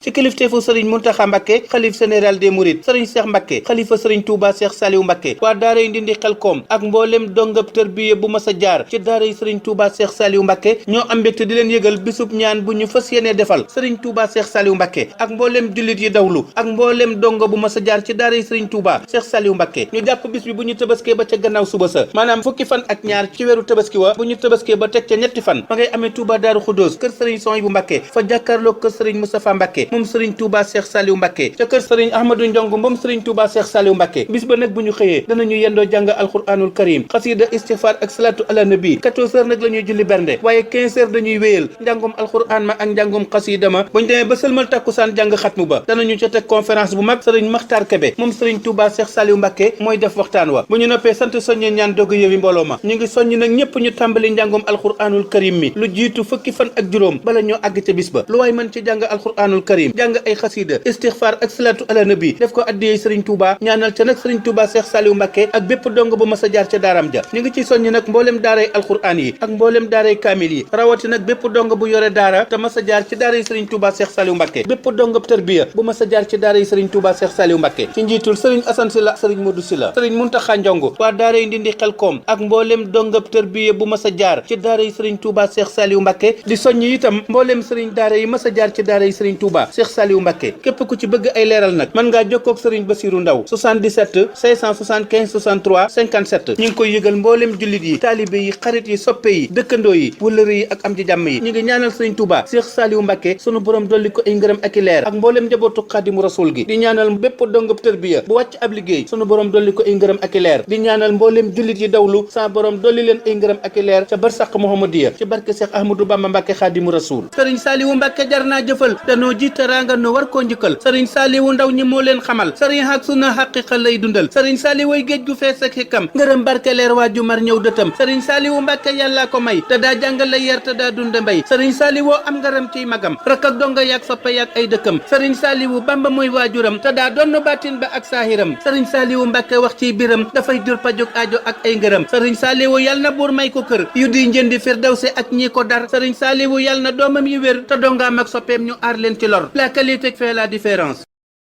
ci kilifteefu sëriñ Muntaxa Mbàkke xalif général des mourides sëriñ Cheikh Mbàkke xalifa sëriñ Touba Cheikh Saliou Mbàkke waa daara yi Ndindi Xelkom ak mboolem dongab tërbiye bu mas a jaar ci daara yi sëriñ Touba Cheikh Saliou Mbàkke ñoo am mbégte di leen yëgal bisub ñaan bu ñu fas yéene defal sëriñ Touba Cheikh Saliou Mbàkke ak mboolem jullit yi dawlu ak mboolem dongo bu mas a jaar ci daara yi sëriñ Touba Cheikh Saliou Mbàkke ñu jàpp bis bi bu ñu tëbaskee ba ca gannaaw suba sa maanaam fukki fan ak ñaar ci weeru tëbaski wa bu ñu tëbaskee ba teg ca ñetti fan ma ngay amee Touba Daaru Xuddoos kër sëriñ Sohaybu Mbàkke fa jàkkaarloo kër sëriñ Moustapha Mbàkke moom sëriñ Touba Cheikh Saliou Mbàkke ca kër sëriñ Ahmadou Ndiongo moom sëriñ Touba Cheikh Saliou Mbàkke bis ba nag bu ñu xëyee danañu yendoo jàng alquranul karim xasida istighfar ak salatu ala nabi 14 heures nag la ñuy julli bernde waaye 15 heures dañuy wéyal njàngum alquran ma ak njàngum xasida ma buñ demee ba sëlmal takkusaan jàng xatmu ba danañu ca teg conférence bu mag sëriñ Makhtar Kebe moom sëriñ Touba Cheikh Saliou Mbàkke mooy def waxtaan wa bu ñu noppee sant soññe ñaan doog yëwi mbooloo ma ñu ngi soññ nag ñëpp ñu tàmbali njàngum alquranul karim mi lu jiitu fukki fan ak juróom bala ñoo àgg ca bis ba lu waay mën ci jàng alquranul karim jàng ay xasida istighfar ak salatu ala nabi def ko addiyee sëriñ Touba ñaanal ca nag sëriñ Touba Cheikh Saliou Mbàkke ak bépp dong bu mas a jaar ca daaram ja ñu ngi ciy soññ nag mboolem daaray alquran yi ak mboolem daaray kaamil yi rawati nag bépp dong bu yore daara te mas a jaar ci daara yi sëriñ Touba Cheikh Saliou Mbàkke bépp dong tërbiya bu mas a jaar ci daara yi sëriñ Touba Cheikh Saliou Mbàkke ci njiitul sëriñ Assane Sylla sëriñ Modou Sylla sëriñ Muntaxa Ndiongo waa daara yi Ndindi Xelkom ak mboolem dongab tërbiya bu mas a jaar ci daara yi sëriñ Touba Cheikh Saliou Mbàkke di soññ itam mboolem sëriñ daara yi mas a jaar ci daara yi sëriñ Touba Cheikh Saliou Mbàkke képp ku ci bëgg ay leeral nag mën ngaa jokkoo ak sëriñ Bassirou Ndaw 77 575 63 57 ñu ngi koy yëgal mboolem jullit yi taalibe yi xarit yi soppe yi dëkkandoo yi wëllëre yi ak am di jàmm yi ñu ngi ñaanal sëriñ Touba Cheikh Saliou Mbàkke sunu borom dolli ko ay ngërëm ak i leer ak mboolem njabootu Xaadimu Rasuul gi di ñaanal bépp dongab tërbiya bu wàcc ab liggéey sunu borom dolli ko ay ngërëm ak i leer di ñaanal mboolem jullit yi dawlu sa borom dolli leen ay ngërëm ak i leer ca barsàq Muhammadiya ci barke Cheikh Ahmadou Bamba Mbàkke Xaadimu Rasuul sëriñ Saliou Mbàkke jar naa jëfal danoo jiite ranga no war koo njëkkal sëriñ Saliou ndaw ñi moo leen xamal sëriñ xaq suna xaqiqa lay dundal sëriñ Saliou way géej gu fees ak xikam ngërëm barke leer waaju mar ñëw dëtam sëriñ Saliou Mbàkke yàllaa ko may te daa jàngale yar te daa dunde mbay sëriñ Saliou am ngaram ciy magam rak ak donga yaag soppe yaag ay dëkkam sëriñ Saliou Bamba mooy waajuram te daa donn baatin ba ak saahiram sëriñ Saliou Mbàkke wax ciy biram dafay jur pajog aajo ak ay ngërëm sëriñ Saliou yàlla na buur may ko kër yu di njëndi firdawsi ak ñi ko dar sëriñ Saliou yàlla na doomam yi wér te dongaam ak soppeem ñu aar leen ci lor la qualité fait la différence